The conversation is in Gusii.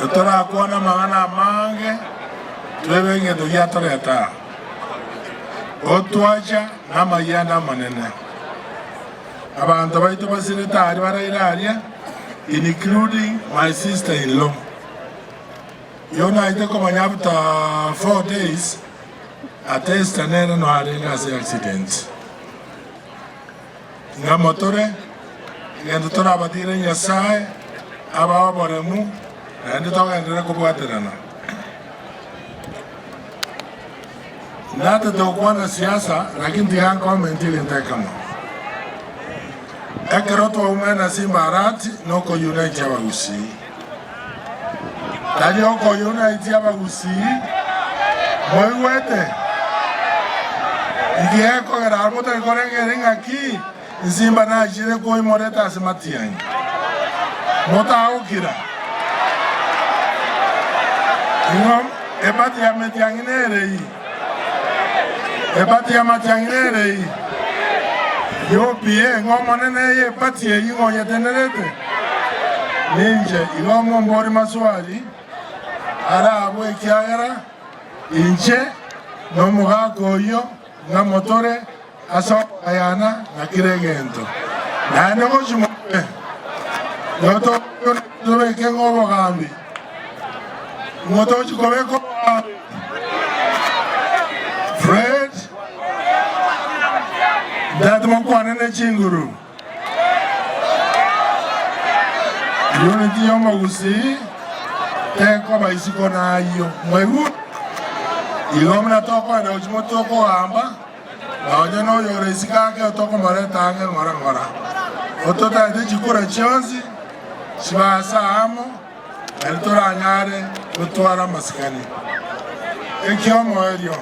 Torakwane amang'ana amange, twebe egento giatoreta aa. Otwacha namayianda amanene. Abanto baito basirete aria baraire aria, including my sister in law. Igo naete komanya after 4 days ate Esther nere no arenge ase accident. Ng'amo tore, egento torabatigere Nyasae abae oboremu naende togenderere kobwaterana. Natete gokwana siasa lakini tiga nkomentie egento ekemo. Ekero twaumera Simba Arati nokounite abagusii. Tari okounite abagusii, moigwete? Inki gekogera abwo motari korengereria ng'aki Simba nachire koimoreta ase matiang'i? Motagokira? Ing'o ebati ya metiang'i nere eyio? Ebati ya matiang'i nere eyio? Yopie, ng'o omonene eye ebati eyio ng'o oyetenerete? Ninche. Igo mombori maswali are abwo ekiagera inche nomogaka oyio ng'a motore Ase okogayana na kera egento, naende gochia motwe, nigo tobeke ng'a obogambi, nigo togochia kobeka obogambi. Fred, ntagete mokwane ne chinguru. Unity y'omogusii tekoba isiko nayio. Mwaigure? Igo buna tokoenda gochia motwe okogamba. Nonya noyore isiko ake tokomoreta ang'e ng'ora ng'ora. Ototaete chikura chionsi chibe ase aamo, nario toranyare gotwara amasikani. Ekiomoerio.